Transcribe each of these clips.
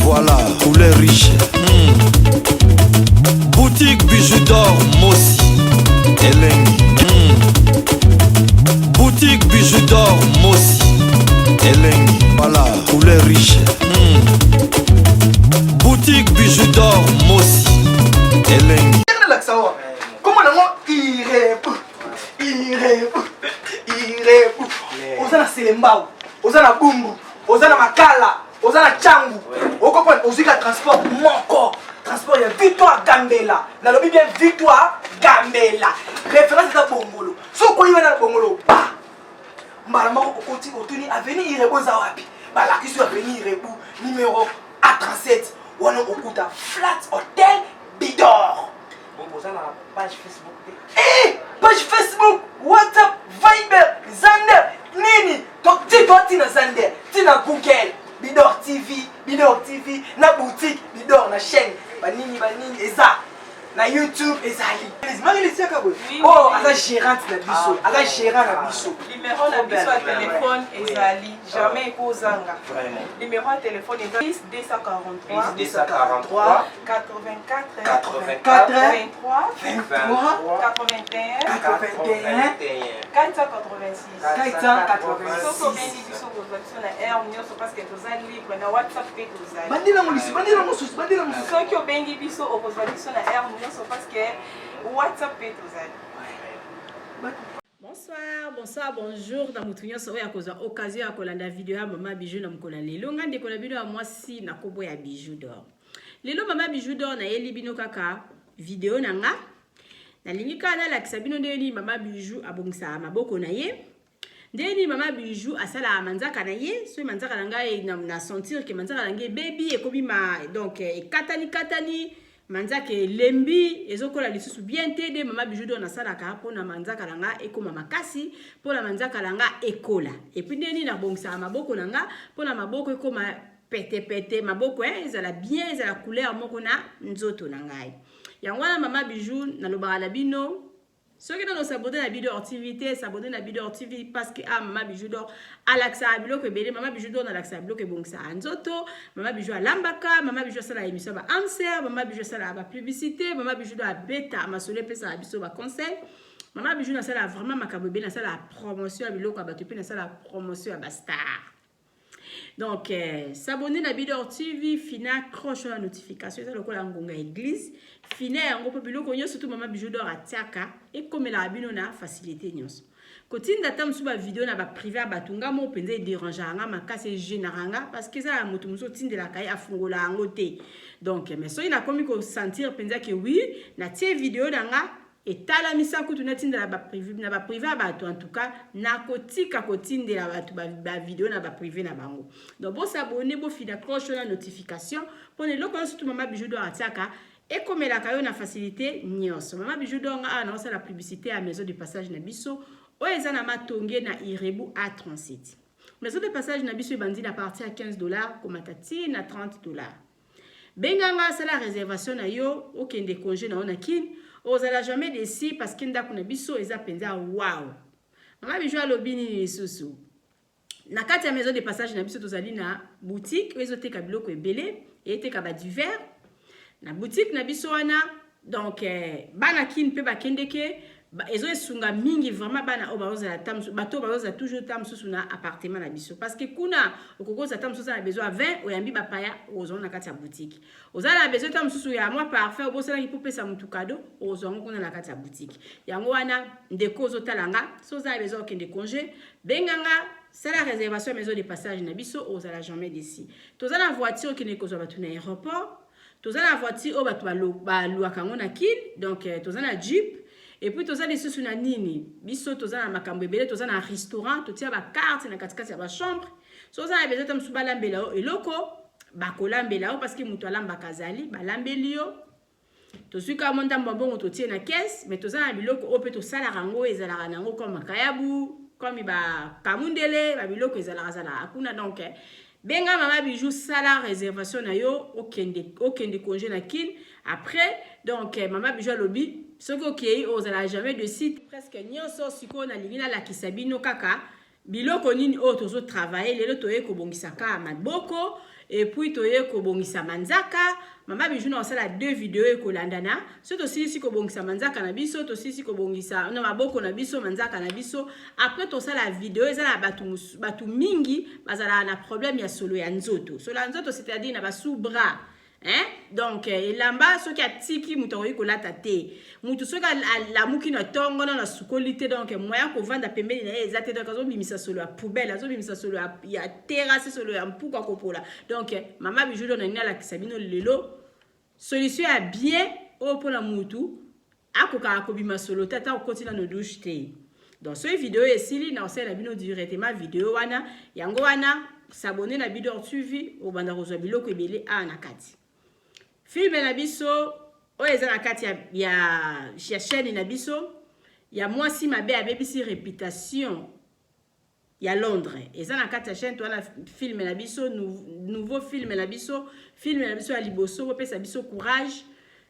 Voilà, couleur riche. Boutique Bijou d'or Mossi. Elengi. Boutique Bijou d'or Mossi. Elengi. Voilà, couleur riche. Boutique Bijou d'or Mossi. Elengi. Nalakisa wa kombo nango Irebu, Irebu, Irebu. Oza na Selembao, oza na Bumbu, oza na Makala, oza na Tshangu, okopona ozwi ka transport moko, transport ya Victoire Gambela. Nalobi bien, Victoire Gambela, référence eza Bongolo. So okoyi wana na Bongolo, ba mbala moko okoti, otuni avenue Irebu eza wapi, balakisi yo avenue Irebu numéro A37. Wana okuta Flat Hotel Bidor. Boza na page Facebook te? Eh, page Facebook, WhatsApp, Viber, Zander, nini ti to ntina Zander, ntina Google, Bidor TV, Bidor TV na boutique Bidor, na chaîne banini banini eza na YouTube, ezali Marie Tiaka boye. Oh, aza gérante na biso, aza gérant na biso. Numéro na biso ya telefone ezali jamais ekozanga. Numéro ya telefone eza 10 243 243 84 84 23 23 81 81 486. 486. Soki obengi biso, kozwa biso na heure nyonso parce que toza libre. Na WhatsApp mpe tozali. Bandela mosusu, bandela mosusu, bandela mosusu. Soki obengi biso, okozwa biso na heure nyonso parce que WhatsApp mpe tozali. Bonsoir, bonsoir, bonjour na motu nyonso oyo akozwa occasion ya kolanda video ya Mama Bijou na mokolo ya lelo. Nga ndeko na bino ya mwasi na kombo ya Bijou d'Or. Lelo Mama Bijou d'Or nayeli bino kaka video na nga. Nalingi kaka nalakisa bino ndenge nini Mama Bijou abongisaka maboko na ye, ndenge nini Mama Bijou asalaka manzaka na ye. Soki manzaka na ngai na sentir ke manzaka na ngai ebebi, ekomi ma, donc ekatani katani, manzaka elembi, ezokola lisusu bien te, nde Mama Bijou d'Or nasalaka mpona manzaka na nga ekóma makasi, mpona manzaka na nga ekola. Et puis ndenge nini nabongisaka maboko na nga mpona maboko ekóma petepete, maboko ezala bien, ezala couleur moko na nzoto na ngai. Yango wana Mama Bijou nalobaka na bino, soki nano s'abonner na Bidor TV te, s'abonner na Bidor TV, parce que ah, Mama Bijou d'Or alakisaka biloko ebele. Mama Bijou d'Or alakisaka biloko ebongisaka nzoto. Mama Bijou alambaka, Mama Bijou asalaka émission ya baamser, Mama Bijou asalaka bapublicité, Mama Bijou d'Or abeta masolo, epesaka biso baconseil. Mama Bijou nasalaka vraiment makambo ebele. Nasalaka promotion ya biloko ya bato, mpe nasalaka promotion ya bastar. Donc s'abonner na Bidor TV, fina cloche ya notification, eza lokola ngonga église, fina yango mpo biloko nyonso tu Mama Bijou d'Or atiaka ekomelaka bino na facilité nyonso. Kotinda ata mosusu bavideo na baprivé ya bato, nga mo mpenza edérangeaka nga makasi, egênaka nga, parce que eza ya moto mosusu otindelaka ye, afungola yango te. Donc, mais soki nakomi kosentir mpenza ke oui, natie video na nga, etalamisa kutu natindela na baprivé ya bato, en tout cas nakotika kotindela bato bavideo na baprivé na bango. Donc bos'abonner, bofina cloche na notification mpona eloko nyonso tu Mama Bijou d'Or atiaka ekomelaka yo na facilité nyonso. Mama Bijou d'Or, nga awa naosala publicité ya maison de passage na biso oyo eza na Matonge, na Irebu A37. Maison de passage na biso ebandi na partir ya 15 $ komata ti na 30 $. Benganga, asala réservation na yo, okende congé na yo na Kine, ozala jamais déçu, parce que ndako na biso eza mpenza wow. Mama Bijou alobi nini lisusu? Na kati ya maison de passage na biso, tozali na boutique oyo ezoteka biloko ebele, eyeteka badivers na boutique na biso wana. Donc bana Kine mpe bakendeke, ezoesunga mingi vraiment bana oyo bazozala, bato oyo bazozala toujours ta mosusu na appartement na biso, parce que kuna okoki ozala ta mosusu na besoin ya 20, oyambi bapaya, ozwa na kati ya boutique. Oza na besoin ta mosusu ya mwa parfum, obosanaki mpo opesa motu cadeau, ozwa yango kuna na kati ya boutique. Yango wana, ndeko ozotala nga, so oza na besoin okende congé, benganga, sala réservation ya maison de passage na biso, ozala jamais déçu. Toza na voiture okende kozwa bato na aéroport, toza na voiture oyo bato baluaka yango na Kine, donc toza na jeep. Et puis toza lisusu na nini? Biso toza na makambo ebele. Toza na restaurant, totia bacarte na katikati ya bachambre. So oza na besoin ta mosusu balambela yo eloko, bakolambela yo, parce que moto alambaka azali, balambeli yo. Tozwi kaka mwa ndambo ya mbongo, totie na caisse. Mais toza na biloko oyo mpe tosalaka yango, ezalaka nango comme makayabu, comme bakamundele, babiloko ezalaka zalaka kuna. Donc benga Mama Bijou, sala réservation na yo, okende, okende congé na Kine. Après, donc Mama Bijou alobi, soki okei, ozala jamais déçu. Presque nyonso sikoyo nalingi nalakisa bino kaka biloko nini oyo tozotravaille lelo. Toye kobongisa kaka maboko. Et puis toye kobongisa manzaka. Mama Bijou na kosala deux vidéos ekolandana. Soki tosilisi kobongisa manzaka na biso, tosilisi kobongisa na maboko na biso, manzaka na biso. Après tosala video eza na batu batu mingi bazalaka na problème ya solo ya nzoto. Solo ya nzoto c'est-à-dire na ba sous bras. Hein? Donc eh, elamba soki atiki moto akoki kolata te. Moto soki alamuki na tongo na asukoli te donc moyen kovanda pembeni na ye eza te donc azobimisa solo ya poubelle, azobimisa solo ya, ya terrasse, solo ya mpuku akopola. Donc eh, mama Bijou na nini alakisa bino lelo solution ya bien oyo mpona mutu akokaka kobima solo te ata okoti nano douche te. Donc soki video esili na kosalela bino directement video wana yango wana s'abonner na Bidor TV obanda kozwa biloko ebele awa na kati. Film na biso oyo eza na kati ya, ya, ya chaîne na biso ya mwasi mabe abebisi reputation ya Londres eza na kati ya chaîne to wana film na biso nouveau film na biso film na biso ya liboso bopesa biso courage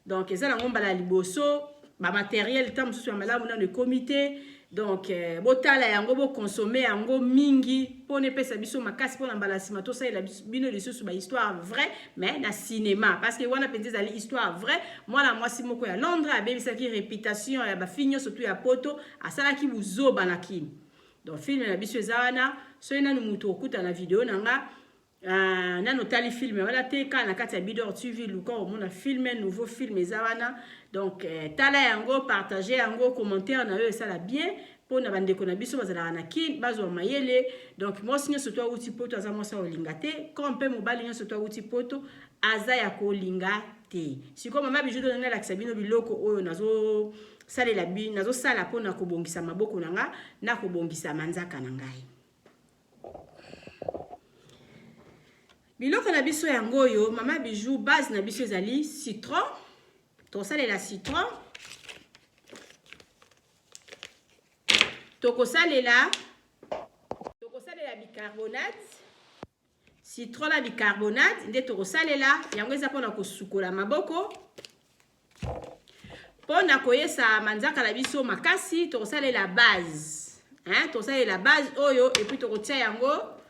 donc eza nango mbala ya liboso ba matériel ntango mosusu ya malamu nano ekomi te donc eh, botala yango bokonsome yango mingi mpo na epesa biso makasi mpo na mbala nsima tosalela bino lisusu ba histoire vrai mais na cinéma parce que wana mpenza ezali histoire vrai mwana mwasi moko ya Londres abebisaki réputation ya bafille nyonso tu ya poto asalaki buzoba na kini Donc film na biso eza wana soki nanu mutu okuta na video na nga uh, nanu otali film wana te kaka na kati ya Bidor TV luka omona film nouveau film eza wana donc eh, tala yango partage yango commentaire na yo esala bien mpo na bandeko na biso bazalaka na kin bazwa mayele donc mwasi nyonso to awuti poto aza mwasi ya kolinga te comme mpe mobali nyonso to awuti poto aza ya kolinga te sikoyo mama bijou to nalakisa bino biloko oyo nazo salela bi nazosala mpo na kobongisa maboko na nga na kobongisa manzaka na ngai biloko na biso yango oyo mama bijou base na biso ezali citron tokosalela citron tokosalela tokosalela bicarbonate citron na bicarbonate nde tokosalela yango eza mpona kosukola maboko mpo na koyesa manzaka na biso makasi tokosalela base hein? tokosalela base oyo epuis tokotia yango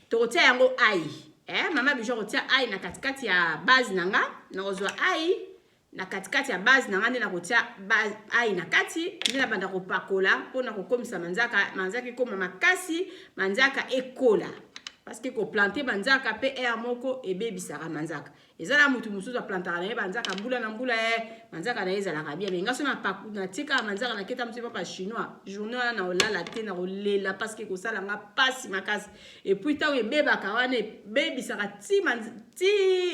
tokotia yango ai eh? Mama Bijou akotia ai na katikati ya base na nga nakozwa ai na katikati ya base na nga nde nakotia ai na kati nde nabanda kopakola mpo na kokomisa manzaka manzaka ekoma makasi manzaka ekola parce que koplante manzaka mpe aire moko ebebisaka manzaka eza na mutu mosusu aplantaka na ye banzaka mbula na mbula ye manzaka na ye ezalaka bien mais nga so natikaka manzaka na keta mosu papa chinois journée wana na olala te na kolela parce que kosala nga pasi makasi et puis ntango ebebaka wana ebebisaka ti ti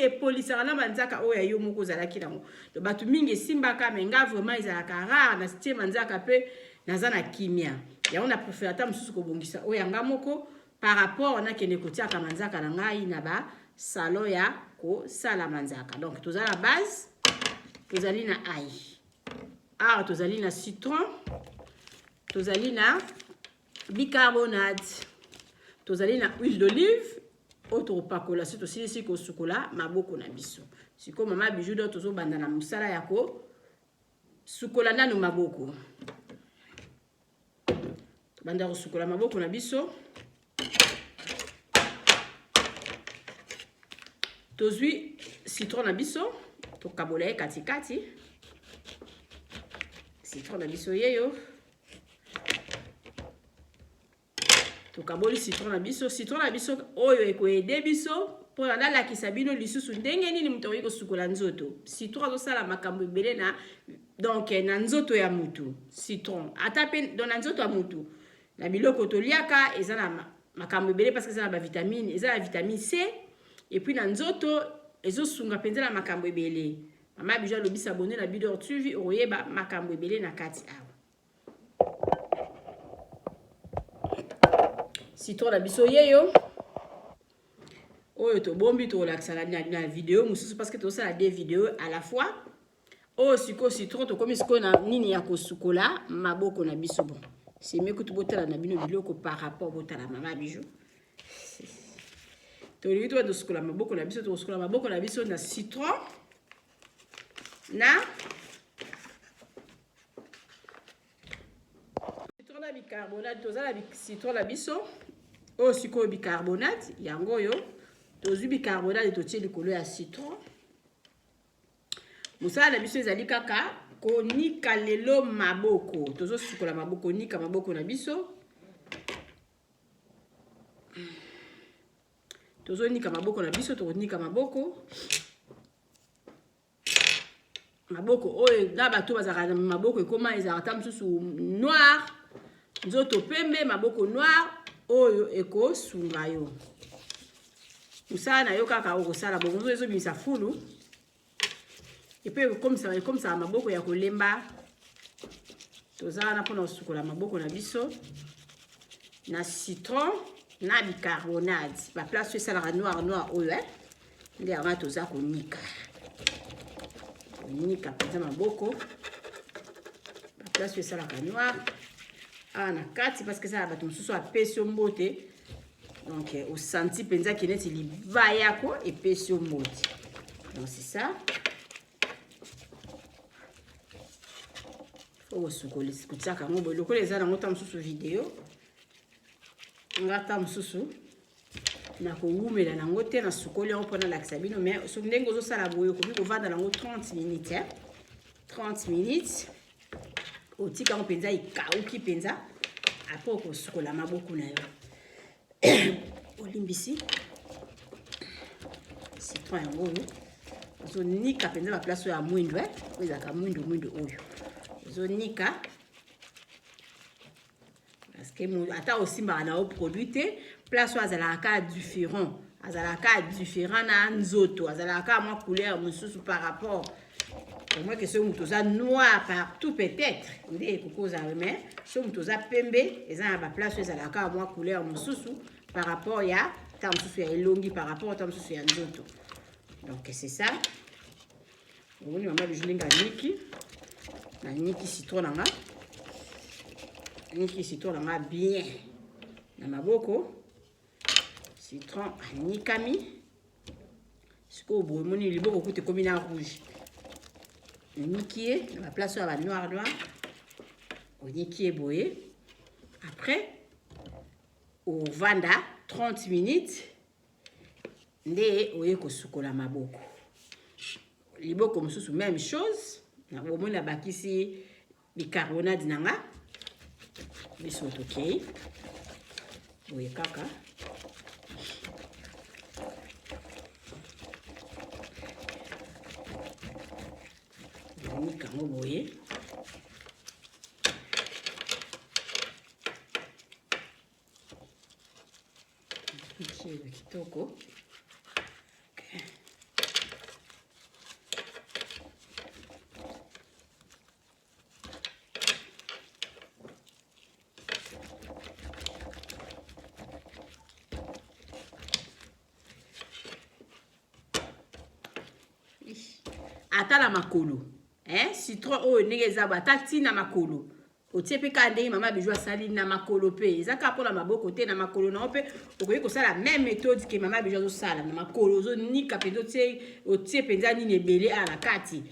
epolisaka na manzaka oyo ya yo moko ozalaki nango donc bato mingi esimbaka mais nga vraiment ezalaka rare na tie manzaka mpe naza na kimia yango na préfère ata mosusu kobongisa oyo ya nga moko par rapport nakende kotiaka manzaka na ngai na ba salon ya kosala manzaka donc toza na base tozali na ail awa tozali na citron tozali na bicarbonate tozali na huile d'olive oyo tokopakola soki tosilisi kosukola maboko na biso sikoyo mama bijou do tozobanda na mosala ya kosukola nanu maboko tobanda kosukola maboko na biso tozwi citron na biso tokabola ye katikati citron na biso yeyo tokaboli citron na biso citron na biso oyo ekoede biso mpona nalakisa bino lisusu ndenge nini moto akoki kosukola nzoto citron azosala makambo ebele na donc na nzoto ya mutu citron ata mpe donc na nzoto ya mutu na biloko toliaka eza na makambo ebele parce que eza na bavitamine eza na vitamine C et puis na nzoto ezosunga mpenza na makambo ebele mama Bijou alobi s'abonner na Bidor TV okoyeba makambo ebele na kati awa citron na biso yeyo oyo tobombi tokolakisa na, na, na video mosusu parce que tozosala deux vidéos à la fois oyo sikoyo citron tokomi sikoyo na nini ya kosukola maboko na biso bon semi kutu botala na bino biloko par rapport botala mama Bijou tolingi toba tosukola maboko na biso tokosukola maboko na biso na citron na citron na bicarbonate toza na citron na biso oyo sikoyo bicarbonate yango oyo. Tozwi bicarbonate, totie likolo ya citron. Mosala na biso ezali kaka konika lelo maboko. Tozosukola maboko, konika maboko na biso. Tozonika maboko na biso, tokonika maboko. Maboko oyo na bato bazalaka na maboko ekoma ezalaka ata mosusu noir, nzoto pembe, maboko noir, oyo ekosunga yo. Mosala na yo kaka okosala bongo, nzoto ezobimisa fulu epe ekomisaka maboko ya kolemba. Toza wana mpona kosukola maboko na biso na citron na bicarbonate. Baplace oyo esalaka noir noir oyo, eh? Nde yango toza konika konika mpenza maboko, baplace oyo esalaka noir awa na kati, parce que ezala bato mosusu apesi yo mbote, donc osanti mpenza ke neti libaya ko epesi yo mbote. Donc c'est ça, faut kosukola kotiaka yango boye lokola eza nango. Ta mosusu video nga ta mosusu nakowumela nango te, nasukoli yango mpona nalakisa bino. Mais soki ndenge ozosala boye, okoki kovanda nango 30 minutes, eh? 30 minutes otika yango mpenza ekauki mpenza, après okosukola maboko na yo. Olimbisi, citron yango oyo ozonika mpenza baplace oyo ya mwindu, eh? Oyo ezalaka mwindu mwindu oyo ozonika, parce que ata osimbaka na yo produit te, place oyo azalaka kaka différent, azalaka kaka différent na nzoto, azalaka kaka mwa couleur mosusu par rapport au moins que soki moto oza noir partout, peut-être nde ekoki ozala, mais soki moto oza pembe, eza na baplace oyo ezalaka kaka mwa couleur mosusu par rapport ya ta mosusu ya elongi, par rapport ta mosusu ya nzoto. Donc c'est ça. Omoni mama Bijou ndenge aniki, naniki citron na nga, aniki citron na nga bien na maboko. Citron anikami sikoyo boye, omoni liboko kuta ekomi na rouge. Oniki ye na baplace oyo ya banoir noir, oniki ye boye, après ovanda 30 minutes nde oye kosukola maboko. Liboko mosusu, même chose. Bomoni nabakisi bicarbonate na nga. Biso tokei boye kaka. Bonika yango boye. Kitoko. Okay. Ata na makolo, eh? Citron oyo ndenge eza bo, ata ntina makolo otie mpe kaka ndenge mama Bijou asali na makolo mpe. Eza kaka mpona maboko te, na makolo na yo mpe okoki kosala même méthode ke mama Bijou azosala na makolo. Ozonika mpenza, otie mpenza nini ebele awa na kati,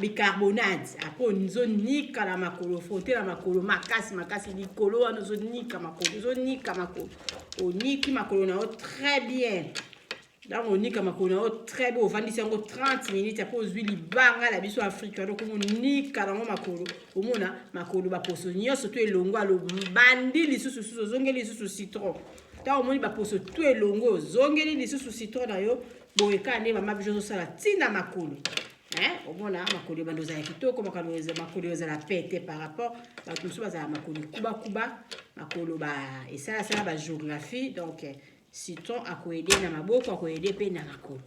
bicarbonate, après ozonika na makolo, frotte na makolo makasi makasi likolo wana, ozonika makolo, ozonika makolo, oniki makolo na yo très bien. Donc onika makolo na yo très bien, ovandisi yango 30 minutes, après ozwi libanga na biso Afrique wana, okomonika nango makolo. Omona makolo, baposo nyonso to elongo. Alo bandi lisusu susu, ozongeli lisusu citron. Ntango omoni baposo to elongo, ozongeli lisusu citron na yo boye, kaka nde mama Biso ozosala ntina makolo. Omona makolo ebanda ozala kitoko, makolo ezala pete par rapport bato mosusu bazala makolo ekubakuba, makolo esalasala bagéographie. Donc citron akoaider na maboko, akoaider mpe na makolo.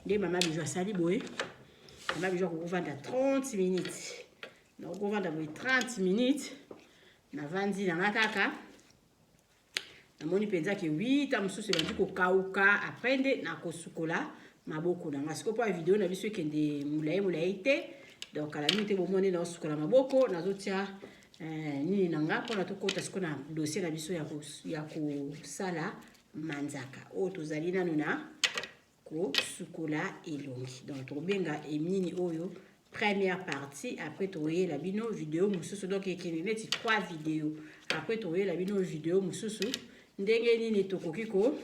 Nde mama Bijou asali boye. Mama Bijou akokovanda 30 minutes, nakokovanda boye 30 minutes. Navandi nanga kaka, namoni mpenza ke 8 mosusu ebandi kokauka, après nde nakosukola maboko na nga. Sikoyo mpo ya video na biso ekende molai molai te, donc kala mingi te. Bomoni, naosukola maboko, nazotia nini na nga mpona tokɔta sikoyo na dossier na biso ya kosala manzaka oyo. Tozali nanu na kosukola elongi, donc tokobenga nini oyo première partie. Après tokoyela bino video mosusu, donc ekende neti 3 video. Après tokoyela bino video mosusu ndenge nini tokoki ko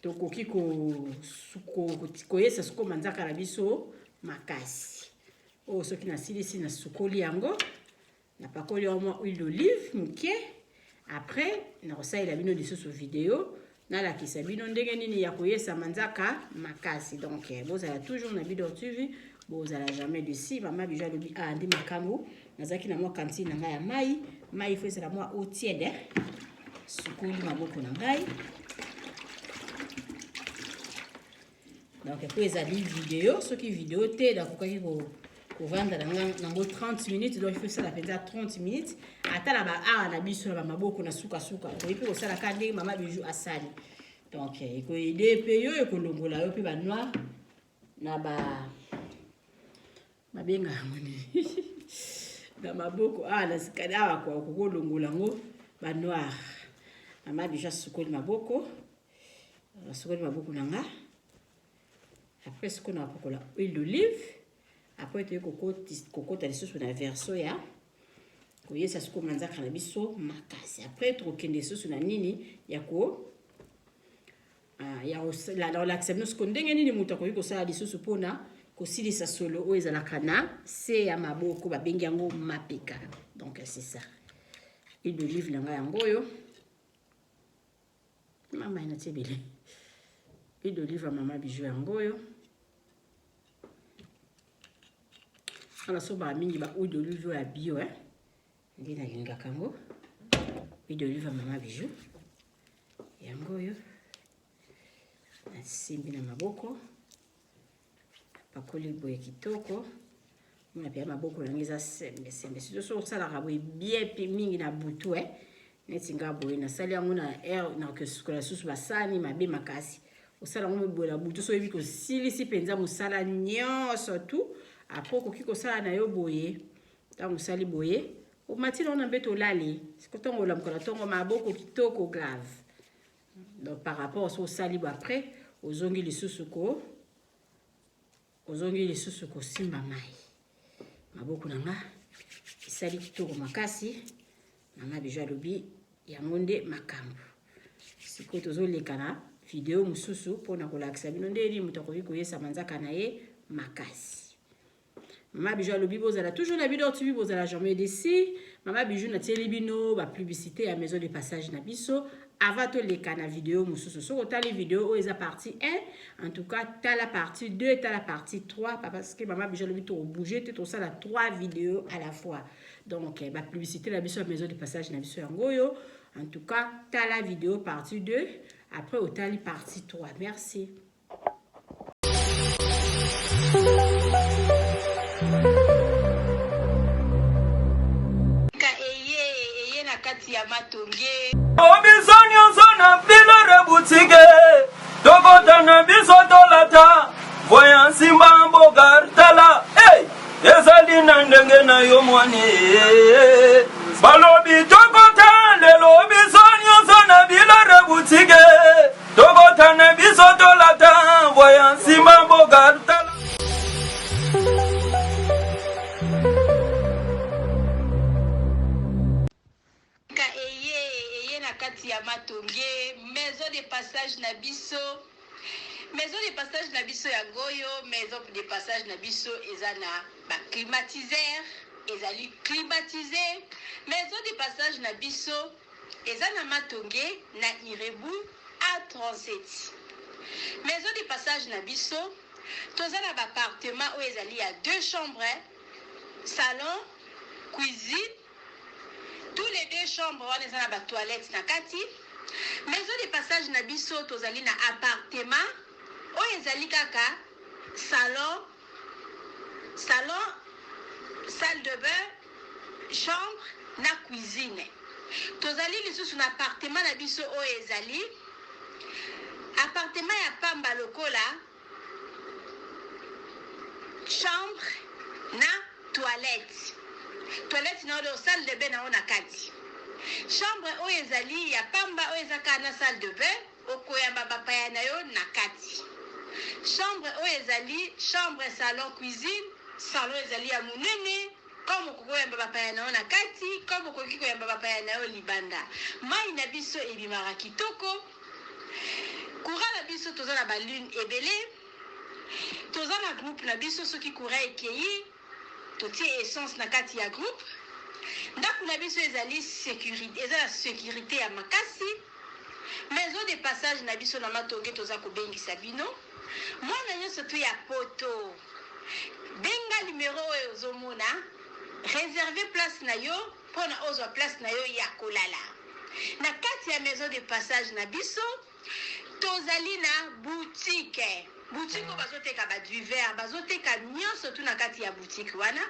Tokoki koyesa sikoyo manzaka na biso makasi. Oyo soki nasilisi nasukoli yango, napakoli yango mwa huile d'olive moke. Après nakosalela bino lisusu video, nalakisa bino ndenge nini ya koyesa manzaka makasi. Donc bozala toujours na Bidor TV, bozala jamais déçus. Mama Bijou alobi ah ndi makambo, nazalaki na mwa cantine na ngai ya mai. Mai faut ezala mwa eau tiède. Sukoli maboko na ngai. Donc po ezali video, soki video te nakokaki kovanda nango 30 minutes. Donc il faut sala mpenza 30 minutes ata na ba awa na biso na bamaboko na sukasuka. Okoki mpe kosala kaka ndenge Mama Bijou asali. Donc ekoyede mpe yo, ekolongola yo mpe banoir na ba babenga yango nini na maboko awa na sikali awa, kokolongola yango banoir. Mama Bijou asukoli maboko, asukoli maboko na nga. Après sikoyo na pakola huile d'olive. Après toye kokota lisusu na verso ya koyesa sikoyo manzaka na biso makasi. Après tokokende lisusu na nini ya ko ya kolakisa bino sikoyo ndenge nini moto akoki kosala lisusu mpona kosilisa solo oyo ezalaka na se ya maboko, babengi yango mapeka. Donc c'est ça, huile d'olive na ngai yango oyo. Mama natie ebele huile d'olive ya Mama Bijou yango oyo. Wana sombaka mingi ba huile d'olive oyo ya bio, nde nalingaka yango. Huile d'olive ya Mama Bijou yango oyo, nasimbi na maboko, napakoli boye kitoko. Mona mpe ya maboko nango eza sembe sembe. Surtout soki osalaka boye bien mpe mingi na butu, neti nga boye nasali yango na heure nakosukola lisusu basani mabe makasi. Osala yango boye na butu, soki oyebi kosilisi mpenza mosala nyonso tu, après okoki kosala na yo boye. Ntango osali boye, omati nango na mbeto, olali. Siko ntango olamuka na ntongo, maboko kitoko grave. Donc par rapport so osali bo, après ozongi lisusu ko ozongi lisusu kosimba mai, maboko na nga esali kitoko makasi. Mama Bijou alobi yango nde makambo. Sikoyo tozoleka na video mosusu mpona kolakisa bino nde nini moto akoki koyesa manzaka na ye makasi. Mama Bijou alobi bozala toujours na Bidor TV, bozala jamais déçus. Mama Bijou natieli bino bapublicité ya maison de passage na biso avant toleka na video mosusu. Soki otali video oyo eza partie 1, en tout cas tala partie 2, tala partie 3, parce que Mama Bijou alobi tokobouge te, tosala 3 vidéos à la fois. Donc bapublicité na biso ya maison de passage na biso yango oyo. En tout cas tala vidéo partie 2, après otali partie 3. Merci. Eye eye na kati ya Matonge. Biso nyonso na Bilore boutique, tokota na biso tolata voya nsima mboka tala. Hey! Ezali na ndenge na yo mwani, balobi tokota lelo biso nyonso na Bilore boutique, tokota na biso tolata voya nsima mboka tala. Ka eye eye na kati ya Matonge, maison de passage na biso. Maison de passage na biso yango oyo. Maison de passage na biso eza na baclimatiseur, ezali climatisé. Maison de passage na biso eza na Matonge na Irebu A37. Maison de passage na biso, toza na baappartement oyo ezali ya deux chambres, salon, cuisine. Tous les deux chambres wana eza na batoilette na kati. Maison de passage na biso, tozali na appartement oyo ezali kaka salon, salle de bain, chambre na cuisine. Tozali lisusu na appartement na biso oyo ezali appartement ya pamba lokola chambre na toilette na oyo salle de bain na oyo na kati. Chambre oyo ezali ya pamba, oyo eza kaka na salle de bain, okoyamba bapaya na yo na kati. Chambre oyo ezali chambre, salon, cuisine. Salon ezali ya monene, comme okoki koyamba bapaya na yo na kati, comme okoki koyamba bapaya na yo libanda. Mai na biso ebimaka kitoko. Courant na biso toza na ba lune ebele, toza na groupe na biso soki courant ekeyi totie essence na kati ya groupe. Ndako na biso ezali securite, eza na securite ya makasi. Maison de passage na biso na Matonge toza kobengisa bino mwana nyonso tu ya poto benga numero oyo ozomona reserve place na yo pona ozwa place na yo ya kolala na kati ya maison de passage na biso. Tozali na boutique, boutique oyo bazoteka ba divers, bazoteka nyonso tu na kati ya boutique wana.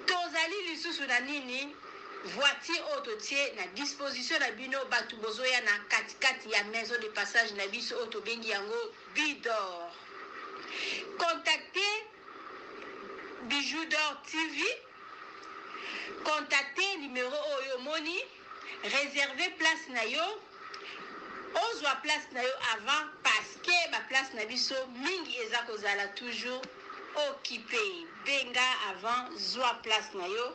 Tozali lisusu na nini? Voiture oyo totie na disposition na bino bato bozoya na katikati ya maison de passage na biso oyo tobengi yango Bidor. Contactez Bijou d'Or TV, contactez numero oyo omoni, reserver place na yo, ozwa place na yo avant parce que ba place na biso mingi eza kozala toujours occupe. Benga avant, zwa place na yo,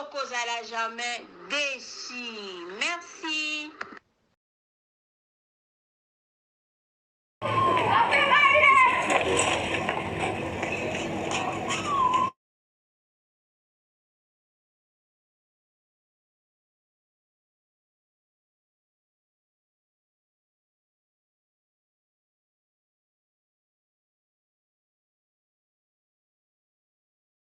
okozala jamais deçu. Merci.